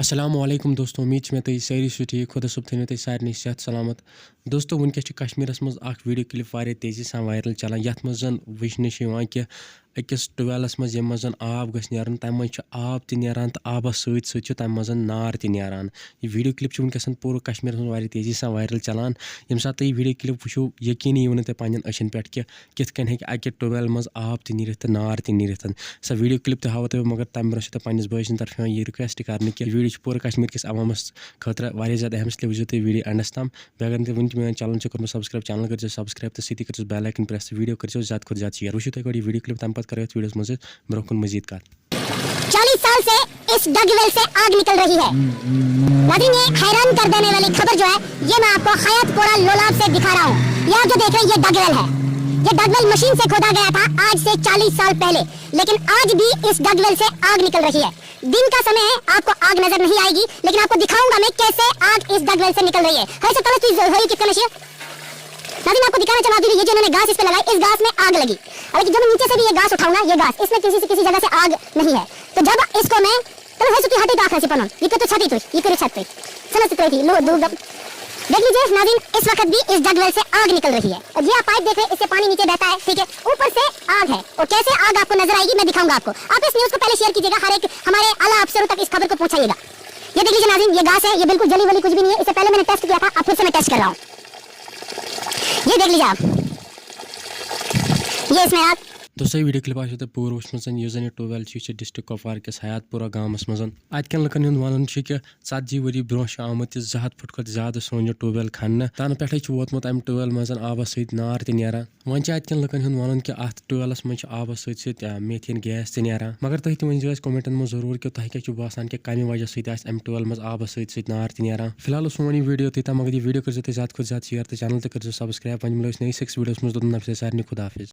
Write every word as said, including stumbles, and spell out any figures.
السلام علیکم دوستو، امید چھِ مےٚ تُہۍ سٲری چھِو ٹھیٖک۔ خۄدا صٲب تھٲینو تُہۍ سارنٕے صحت سلامت۔ دوستو، وٕنکیٚس چھِ کشمیٖرس منٛز اکھ video clip واریاہ تیزی سان viral چلان، یتھ منٛز زن وٕچھنہٕ چھِ یِوان کہِ أکِس ٹُویلس منٛز، ییٚمہِ منٛز زن آب گژھِ نیرُن، تمہِ منٛز چھُ آب تہِ نیران تہٕ آبس سۭتۍ سۭتۍ چھُ تمہِ منٛز زن نار تہِ نیران۔ یہِ video clip چھِ وٕنکیٚس پوٗرٕ کشمیٖرس منٛز واریاہ تیزی سان viral چلان۔ ییٚمہِ ساتہٕ تُہۍ یہِ video clip وٕچھِو، یقیٖنی یِیِو نہٕ تۄہہِ پننٮ۪ن أچھن پٮ۪ٹھ کہِ کِتھ کٔنۍ ہیٚکہِ اکہِ ٹُویل منٛز آب تہِ نیٖرِتھ تہٕ نار تہِ نیٖرِتھ۔ سۄ video clip تہِ ہاوو تۄہہِ بہٕ، مگر تمہِ برونٛہہ چھِ تۄہہِ پننِس بٲے سٕنٛدِ طرفہٕ یِوان یہِ request کرنہٕ کہِ یہِ video چھِ پوٗرٕ کشمیٖر کِس عوامس خٲطرٕ واریاہ زیادٕ اہم، اس لیے وٕچھزیو تُہۍ video endس تام۔ بیٚیہِ اگر نہٕ تُہۍ وٕنہِ تہِ میون channel چھُ کوٚرمُت subscribe، channel کٔرزیو subscribe تہٕ سۭتی کٔرزیو bell icon press تہٕ video کٔرزیو زیادٕ کھۄتہٕ زیادٕ share۔ وٕچھِو تُہۍ گۄڈٕ یہِ video clip، تمہِ پتہٕ کرو یتھ videoس منٛز أسۍ برونٛہہ کُن مزید کتھ۔ चालीस साल से इस डग वेल से आग निकल रही है। नाज़रीन, ये हैरान कर देने वाली खबर जो है, ये मैं आपको हयात पोड़ा लोलाब से दिखा रहा हूँ। ये आप जो देख रहे हैं, ये डग वेल है। ये डग वेल मशीन से खोदा गया था आज से चालीस साल पहले, लेकिन आज भी इस डग वेल से आग निकल रही है। दिन का समय है, आपको आग नजर नहीं आएगी, लेकिन आपको दिखाऊंगा मैं कैसे आग इस डग वेल से निकल रही है। हर से तलत चीज हो, कितना नशी है। नाज़रीन, आपको दिखाना चाहूँ, ये जो इन्होंने घास इस पे लगाई, इस घास में आग लगी। हालांकि जब मैं नीचे से भी ये घास उठाऊंगा, ये घास, इसमें किसी से किसी जगह से आग नहीं है। तो जब इसको मैं, चलो, है सुखी हटी तो आखिर से पनो, ये तो छती तुझ, ये तेरी छत पे। चलो, सुतरे थी, लो, दूर दब। देख लीजिए नाज़रीन, इस वक्त भी इस डग वेल से आग निकल रही है। और ये आप पाइप देख रहे हैं, इससे पानी नीचे बहता है, ठीक है, ऊपर से आग है। और कैसे आग आपको नजर आएगी, मैं दिखाऊंगा आपको। आप इस न्यूज को पहले शेयर कीजिएगा, हर एक हमारे आला अफसरों तक इस खबर को पहुंचाइएगा। ये देख लीजिए नाज़रीन, ये घास है, ये बिल्कुल जली वली कुछ भी नहीं है। इससे पहले मैंने टेस्ट किया था, अब फिर से मैं टेस्ट कर रहा हूँ। ये देख लीजिए आप, ये इसमें आग। دوستو، یہِ video clip آسیو تۄہہِ پوٗرٕ وٕچھمٕژ، یُس زن یہِ ٹُویل چھُ، یہِ چھُ ڈسٹرکٹ کپوارہ کِس حیات پورہ گامس منٛز۔ اتہِ کٮ۪ن لُکن ہُنٛد ونُن چھُ کہِ ژتجی ؤری برونٛہہ چھُ آمُت یہِ زٕ ہتھ فُٹ کھۄتہٕ زیادٕ سرٛوٚن یہِ ٹُویل کھننہٕ۔ تنہٕ پٮ۪ٹھے چھُ ووتمُت امہِ ٹُویل منٛز آبس سۭتۍ نار تہِ نیران۔ وۄنۍ چھُ اتہِ کٮ۪ن لُکن ہُنٛد ونُن کہِ اتھ ٹُویلس منٛز چھُ آبس سۭتۍ سۭتۍ، آ، میتھین گیس تہِ نیران۔ مگر تُہۍ تہِ ؤنۍ زیو اسہِ commentن منٛز ضروٗر کہِ تۄہہِ کیٛاہ چھُ باسان کہِ کمہِ وجہ سۭتۍ آسہِ امہِ ٹُویل منٛز آبس سۭتۍ سۭتۍ نار تہِ نیران۔ فی الحال اوس سون یہِ video یوٚتُے تام، مگر یہِ video کٔرزیو تُہۍ زیادٕ کھۄتہٕ زیادٕ share تہٕ channel تہِ کٔرزیو subscribe۔ وۄنۍ مِلو أسۍ نٔیِس أکِس videoس منٛز، توٚتام نفسے سارنٕے خداحافظ۔